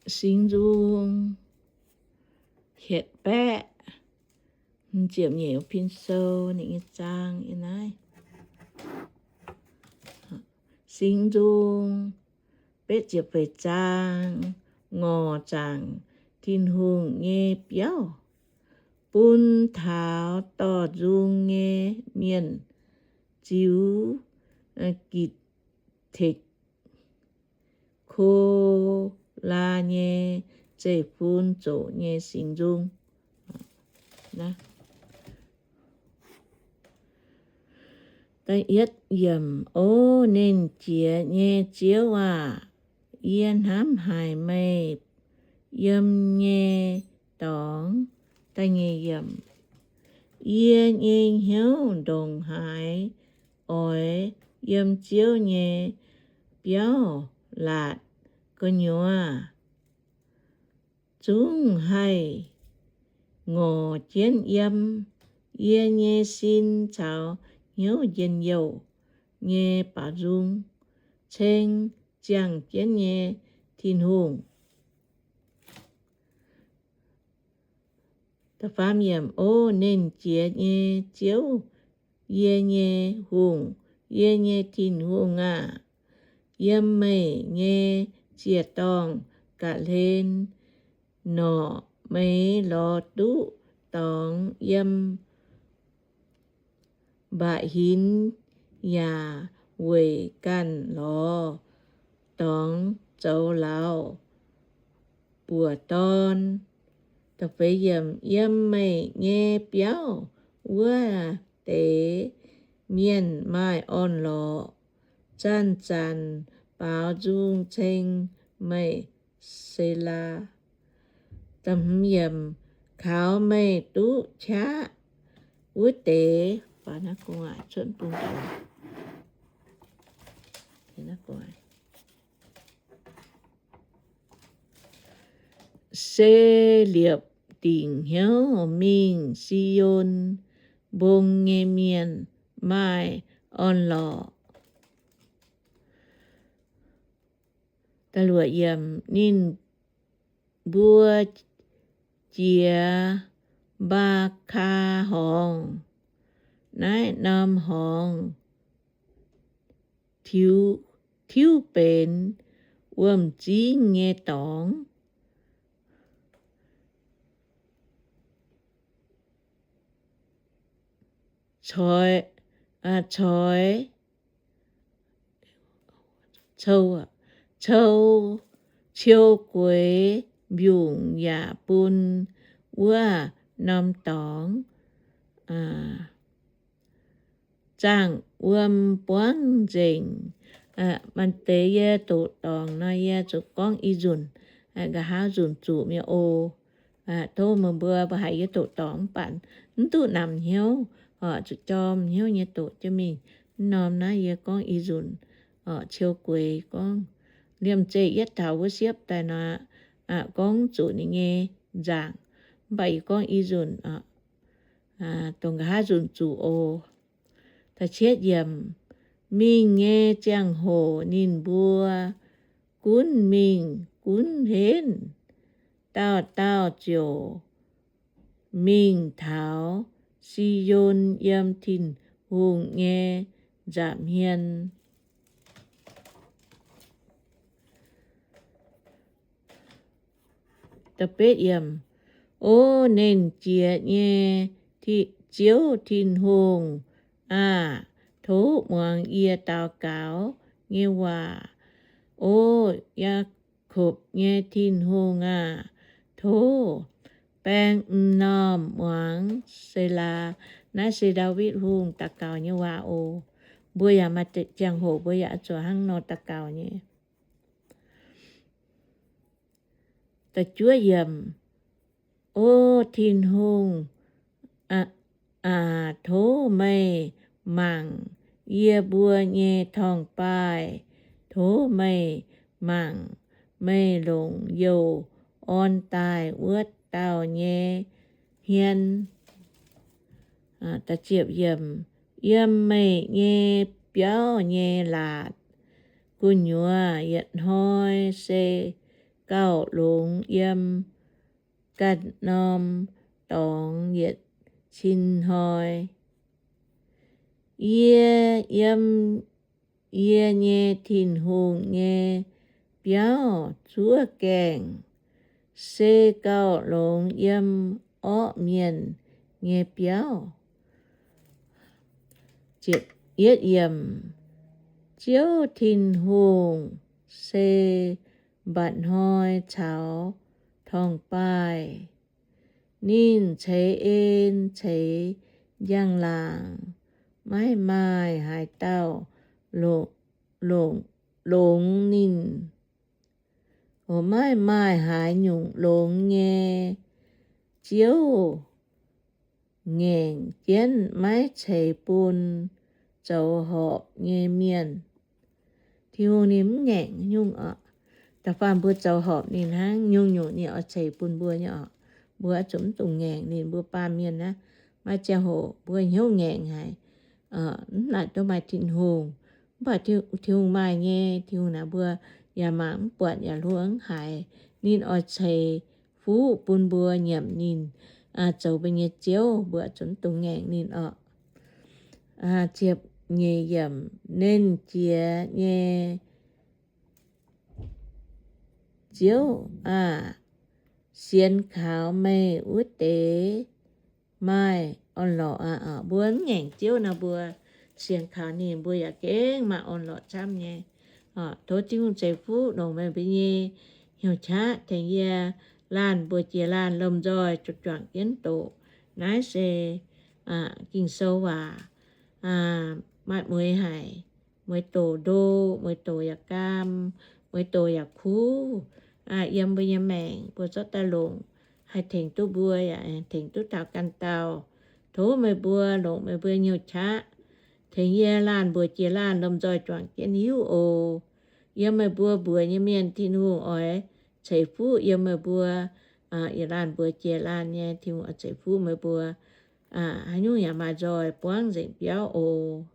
Singx Nzung hietc baeqv ziepc nyeic pin sou ninh nyei zaang yiem naaiv. Singx Nzung betv ziepc feix zaang, ngorc zaangc Tin-Hungh nyei biauv, bun taux dorh nzung nyei mienh ziux Gitc-Tekc Ko^laa nyei zeiv-fun zoqc nyei singx nzung. O Nernh Jiex nyei Ziouv aah! Yie hnamv haic meih yiem nyei dorngx. Yie nyei hnyouv ndongc haaix oix yiem Ziouv nyei biauv laatc gu'nyuoz, zungv haih ngorc jienv yiem. Yie nyei sin caux hnyouv njien-youh nyei baaux nzung ceng ziangh jienv nyei Tin-Hungh. O Nernh Jiex nyei Ziouv, yie nyei Hungh, yie nyei Tin-Hungh aah! Yiem meih nyei ziec-dorngh ga'hlen norqc, meih lorz duqv dorngx yiem mba'hinx yaac weic ganh lorz dorngx zoux lauz buoz-dorn. Yiem meih nyei biauv wuov deix mienh maaih orn-lorqc, zanc-zanc baaux nzung ceng meih. Selaa. Kaux meih duqv qaqv wuov deix se liepc dingc hnyouv mingh Si^on Mbong nyei mienh maaih orn-lorqc. Ninh mbuo jiex Mbaa^kaa Horngz. Naaiv norm horngz tiuv benx wuom-zingv nyei dorngx, coix, coux, cou, ciou gueix mbiungc yaac bun wuov norm dorngx zaangh wuom buangv nzengc. Maaih deix yie doqc dorngc nor, yie zuqc gorngv i nzunc, nqa'haav nzunc zuqc mi'aqv oc. Tov meih mbuo mbuo haiz yie doqc dorngc mv baac mv duqv namx hnyouv, zuqc jorm hnyouv nyei doqc jienv mingh. Mv norm naaiv yie gorngv i nzunc, ciou gueix gorngv. Liemh zeih yietv taux wuov siepv daaih nor, gorngv zuqc ninh nyei nzaangc, mv baac yie gorngv i nzunc, dongh nqa'haav nzunc zuqc oc. Mingh nyei ziangh hoc ninh mbuo gunv mingh gunv henv, dauh dauh ziouc mingh taux Si^on yiem Tin-Hungh nyei nza'hmien. O Nernh Jiex nyei Ziouv Tin-Hungh aah! Tov muangx yie daux gaux nyei waac. O Yaakopv nyei Tin-Hungh aah! Tov baeng m'normh muangx. Selaa. Naaiv se Ndaawitv Hungh daux gaux nyei waac oc. Mbuo yaac maaih ziangh hoc mbuo yaac zuqc hnangv nor daux gaux nyei. O Tin-Hungh aac, tov meih mangc yie mbuo nyei torngv-baaih. Tov meih mangc meih longc youh orn daaih wuov dauh nyei hmien. Yiem meih nyei biauv nyei laatc gu'nyuoz yietc hnoi se gauh longx yiem ganh norm dorngx yietc cin hnoi. Yie yiem yie nyei Tin-Hungh nyei biauv zuov gaengh, se gauh longx yiem orqv mienh nyei biauv. Ziouv Tin-Hungh se mba'hnoi caux torngv-baaih. Ninh ceix en ceix njang-laangc, maiv maaih haaix dauh longx, longx ninh. Maiv maaih haaix nyungc longx nyei. Ziouv ngaengc jienv maiv ceix bun zoux horpc nyei mienh. Tin-Hungh ninh mv ngaengc nyungc oc. Da'faanh mbuo zoux horpc ninh hnangv, nyungc-nyungc ninh oix ceix bun mbuo nyei oc. Mbuo oix zuqc mv dungx ngaengc ninh. Mbuo baamh mienh naaiv, maaih ziangh hoc mbuo hnyouv ngaengc haic, mv naaic duqv maaih Tin-Hungh. Mv baac Tin-Hungh maaih nyei. Tin-Hungh naaic mbuo yaac mangc mv buatc yaac hluo mv haiz. Ninh oix ceix fuqv bun mbuo nyiemc ninh, zoux mbuo nyei Ziouv. Mbuo zuqc mv dungx ngaengc ninh oc. Ziepc nyeic yiemc. Nernh Jiex nyei Ziouv aah! Sienx kaux meih wuov deix maaih orn-lorqc aqv. Mbuo mv ngaengc Ziouv nor, mbuo sienx kaux ninh, mbuo yaac gengh maaih orn-lorqc camv nyei. Tov Tin-Hungh ceix fuqv longc meih mbuo nyei hnyouv qaqv tengx yie laanh mbuox jiex laanh lomh nzoih juangc jienv doqc naaiv se Ging-Sou waac. Maaih mueiz haic, mueiz doqc ndo, mueiz doqc yaac gaam, mueiz doqc yaac kuv. Yiem mbuo nyei maengc mbuo zorqv daaih longc, haih tengx duqv mbuo yaac tengx duqv taux ganh dauh. Tov meih mbuo longc meih mbuo hnyouv qaqv tengx yie laanh mbuox jiex laanh lomh nzoih juangc jienv hiuv oc. Yiem meih mbuo mbuox nyei mienh Tin-Hungh oix ceix fuqv yiem meih mbuo. Yie laanh mbuox jiex laanh nyei Tin-Hungh oix ceix fuqv meih mbuo. Haaix nyungc yaac maaih nzoih buangv nzengc biauv oc.